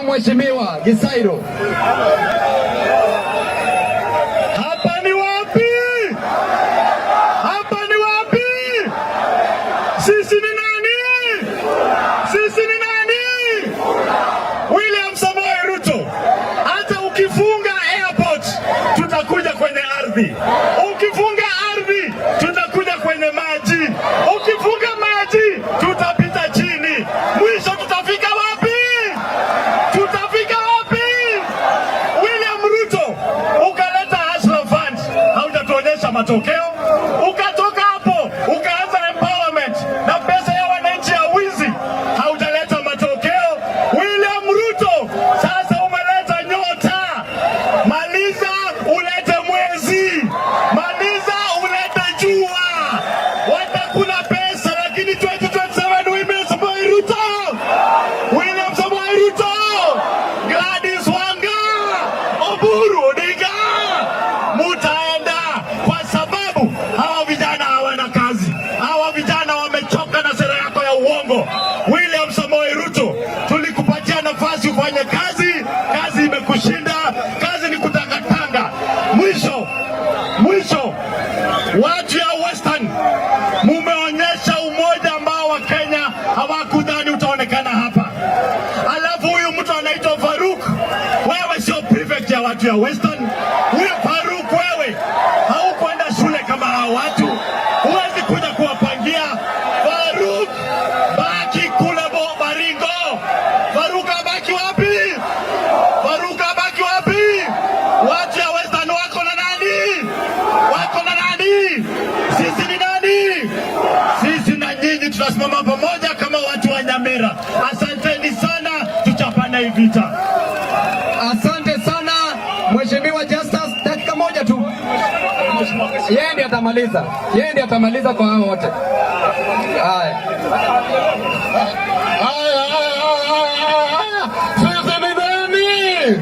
Mheshimiwa Gisairo. Hapa ni wapi? Hapa ni wapi? Sisi ni nani? Sisi ni nani? William Samoei Ruto, hata ukifunga airport tutakuja kwenye ardhi. Ukifunga ardhi tutakuja kwenye maji. Ukifunga maji tutapita chini. Mwisho tutafika wapi? Tutafika wapi? William Ruto, ukaleta Hustler Fund, haujatuonyesha matokeo. Ukatoka hapo ukaanza empowerment na pesa ya wananchi ya wizi, haujaleta matokeo. William Ruto, sasa umeleta nyota, maliza ulete mwezi, maliza ulete jua. Watakula pesa, lakini 2027 William Samoei Ruto, William Samoei Ruto, Gladys Wanga, Oburu Odinga, mutaenda kwa sababu hawa vijana hawana kazi. Hawa vijana wamechoka na sera yako ya uongo. William Samoei Ruto, tulikupatia nafasi ufanye kazi, kazi imekushinda, kazi ni kutangatanga. Mwisho, mwisho, watu ya Western mumeonyesha umoja ambao Wakenya hawakudhani utaonekana hapa. Alafu huyu mtu anaitwa Faruk, wewe sio prefect ya watu ya Western. Huyo Faruk, wewe haukwenda shule kama hao watu, huwezi kuja kuwapangia. Faruk, baki kule Baringo. Faruk abaki wapi? Faruk abaki wapi? Watu ya Western wako na nani? Wako na nani? Sisi ni nani? Sisi na nyinyi tutasimama pamoja kama watu wa Nyamira. Asanteni sana, tuchapane hii vita. Asante sana Mheshimiwa Justus, dakika moja tu. Yeye ndiye atamaliza, yeye ndiye atamaliza kwa hao wote. Haya. Haya, haya, haya, haya, haya. Sisi ni nani?